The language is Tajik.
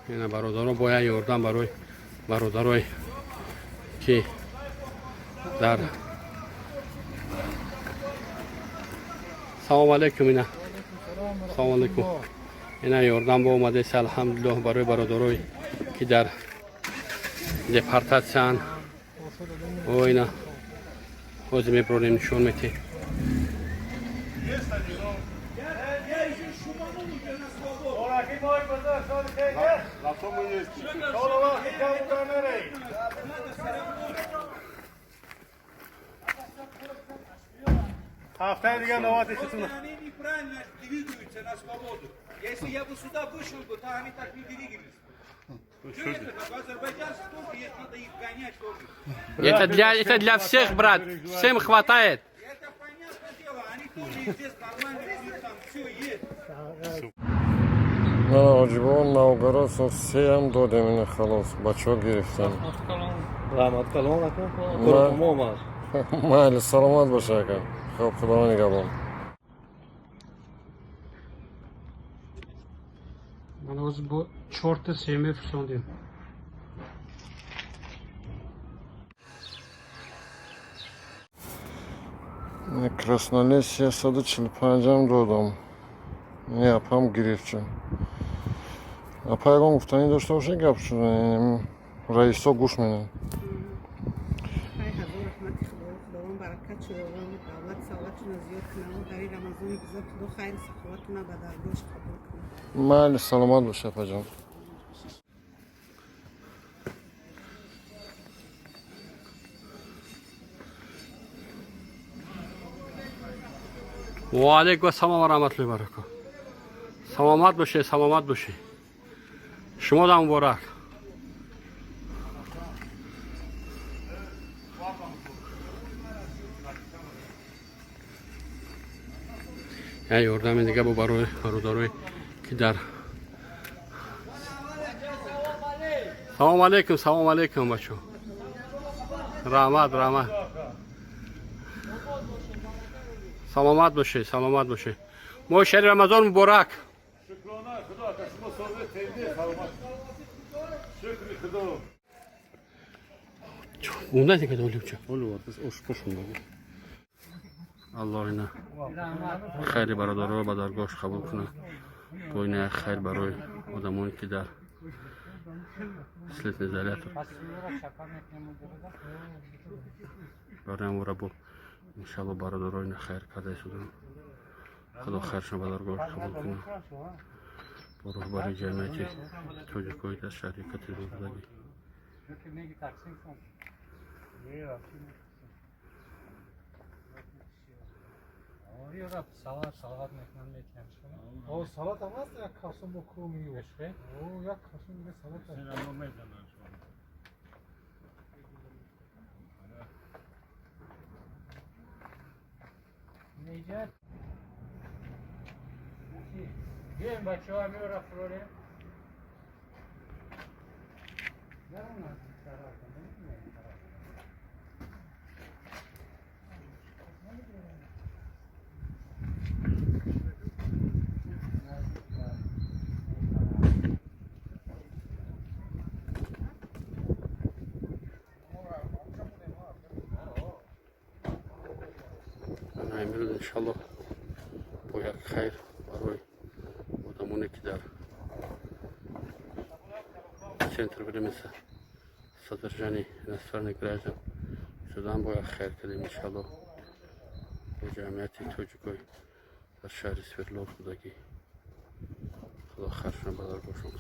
Ина бародаро бояд ёрдам барои бародарое ки дар. Салом алейкум, ина, салом алейкум. Ина ёрдам бо омадеси, алҳамдулиллоҳ, барои бародарое ки дар депортатсияанд. О, ина ҳозир мебурорем, нишон метиҳем. Ҳафтаи дигар навбати хитун. Они неправильно двигаются на свободу. Если я бы сюда вышел бы, то они так не двигались. Что это? Так, азербайджанцы тоже есть, надо их гонять тоже. Это для всех, брат, всем хватает. Это понятное дело, они тоже здесь нормально, у них там все есть. Ман Ҳоҷибобо, Новгород, сеам додем, ина халос, бачаҳо гирифтам. Раҳмат калон, ака. Ма- Омад. Майли, саломат боша, ака. Хоб, Худо нигаҳбон. Ман ҳозир бо чорта се мефурсондем. Краснолесье 145-ам додам. Не, апам гирифт. Чун апа, ягон гуфтанӣ дошта бошед, гап шуда, раисо гӯш менад. Ай, ҳазор раҳмати Худо, Худованд баракат шудаванд, давлат савлатшона зиёд кунад. Дар ин Рамазони бузург Худо хайру саховатона ба даргоҳаш қабул кунад. Майли, саломат боша, апаҷон. Ва алейкум ассалом ва раҳматуллоҳи ва баракатуҳ. Саломат бошед, саломат бошед. Шумо да муборак. Я ёрдами дига бо барои бародарое ки дар. Салом алейкум, салом алейкум, бачо. Раҳмат, раҳмат. Саломат бошед, саломат бошед. Моҳи шари Рамазон муборак. Шукрона Худо, ака, шумо созе тенде, саломат. Шукри Худо. Унда дигар олибча. Аллоҳ ина хайри бародароро ба даргоҳаш қабул кунад. Бо ина як хайр барои одамоне ки дар следственный изолятор, барои амора бо иншалло бародаро ина хайр карда истоданд. Худо хайршон ба даргоҳаш қабул кунад. Бо роҳбари ҷамъияти тоҷикои дар шаҳри Екатеринбургӣ. Тақсим кун. Салат, салат мекунам, метиҳам. О, салат ҳам ҳаст, як касум бо куми. О, як касум дига салат аст. Неҷа? Биёем, бачаҳо, амиёра фурорем. Ана имрӯз иншалло бо як хайр барои одамоне ки дар центр временного содержания иностранных граждан шудан, бо як хайр кардем иншалло бо ҷамъияти тоҷикой дар шаҳри Свердлов будагӣ. Худо хайршон ба даргоҳшон.